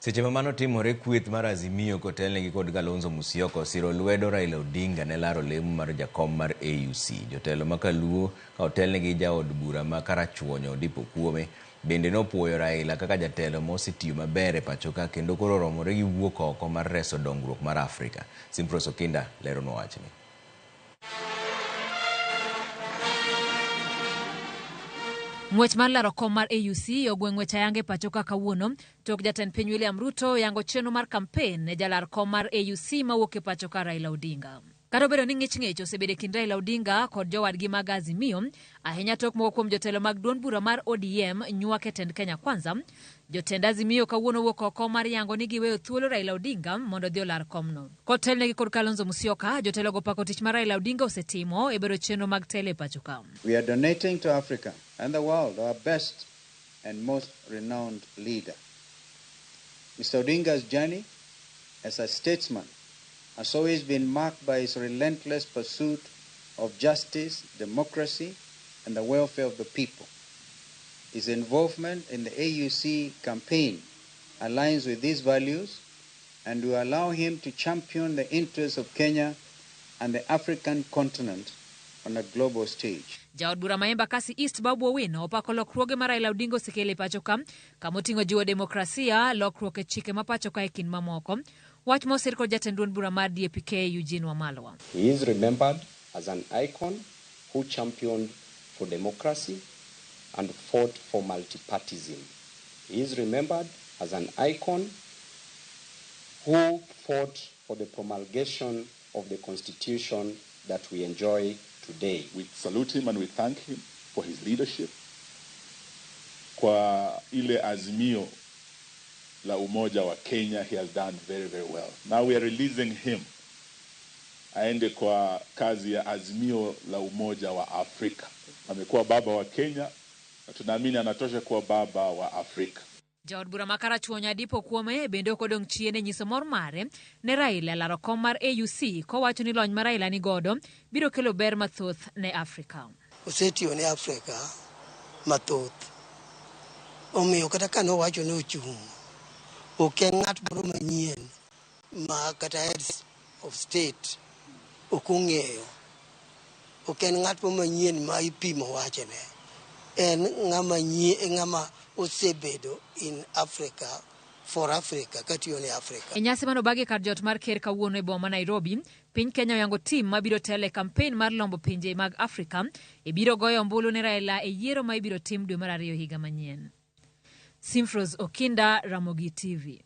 Seche ma mano timore, kweth mar Azimio kotelnegi kod Kalonzo Musyoka osiro lwedo Raila Odinga ne laro lemo mar jakom mar AUC. Jotelo ma kaluo ka otelnegi gi jaod bura ma Karachuonyo Odipo Okuome bende nopuoyo Raila kaka jatelo ma osetiyo maber e pachoka kendo koro oromore gi wuok oko mar reso dongruok mar Afrika. Simprose Okinda leronwa wachni. Ng'wech mar laro kom mar AUC ogwe ng'wech ayanga e pacho ka kawuono tok jatend piny William Ruto yango chenro mar kampen ne jalar kom mar AUC mawuok e pacho ka Raila Odinga. Kata obedo ni ng'ich ng'ich osebedo e kind Raila Odinga kod jowadgi mag Azimio, ahinya tok moko kuom jotelo mag duond bura mar ODM nywak e tend Kenya Kwanza, jotend Azimio kawuono owuok oko mar yango ni giweyo thuolo Raila Odinga mondo odhi olar komno. Kotelnegi kod Kalonzo Musyoka, jotelogo opako tich ma Raila Odinga osetimo e bero chenro mag telo e pacho ka. We are donating to Africa and the world our best and most renowned leader. Mr. Odinga's journey as a statesman has always been marked by his relentless pursuit of justice, democracy, and the welfare of the people. His involvement in the AUC campaign aligns with these values and will allow him to champion the interests of Kenya and the African continent on a global stage. Jaod bura ma Embakasi East Babu Owino opako lokruoge ma Raila Odinga osekelo e pacho ka, kama oting'o jiwo demokrasia, lokruok e chike ma pacho ka e kind mamoko. Wach mosir kod jatend duond bura mar DAP-K Eugene Wamalwa. He is remembered as an icon who championed for democracy and fought for multipartism. He is remembered as an icon who fought for the promulgation of the constitution that we enjoy today. We salute him and we thank him for his leadership. Kwa ile azimio la umoja wa Kenya, he has done very, very well. Now we are releasing him aende kwa kazi ya azimio la umoja wa Afrika. Amekuwa baba wa Kenya na tunaamini anatosha kuwa baba wa Afrika. Jaod bura ma Karachuonyo Adipo Okuome bende ok odong' chien e nyiso mor mare ne Raila laro kom mar AUC kowacho ni lony ma Raila ni godo biro kelo ber mathoth ne Afrika. Osetiyo ne Afrika mathoth. Omiyo kata ka nowacho ni ochung', ok en ng'at moro manyien ma kata heads of state ok ong'eyo. Ok en ng'at moro manyien ma ipimo wachne. En ng'ama nyie, ng'ama osebedo in Africa for Africa katiyo ne Africa. E nyasi mane obagi kar jot mar ker kawuono e boma ma Nairobi, piny Kenya oyango tim mabiro telo e kampen mar lombo pinje mag Afrika e biro goyo ombulu ne Raila e yiero ma ibiro tim dwe mar ariyo higa manyien. Simfros Okinda, Ramogi TV.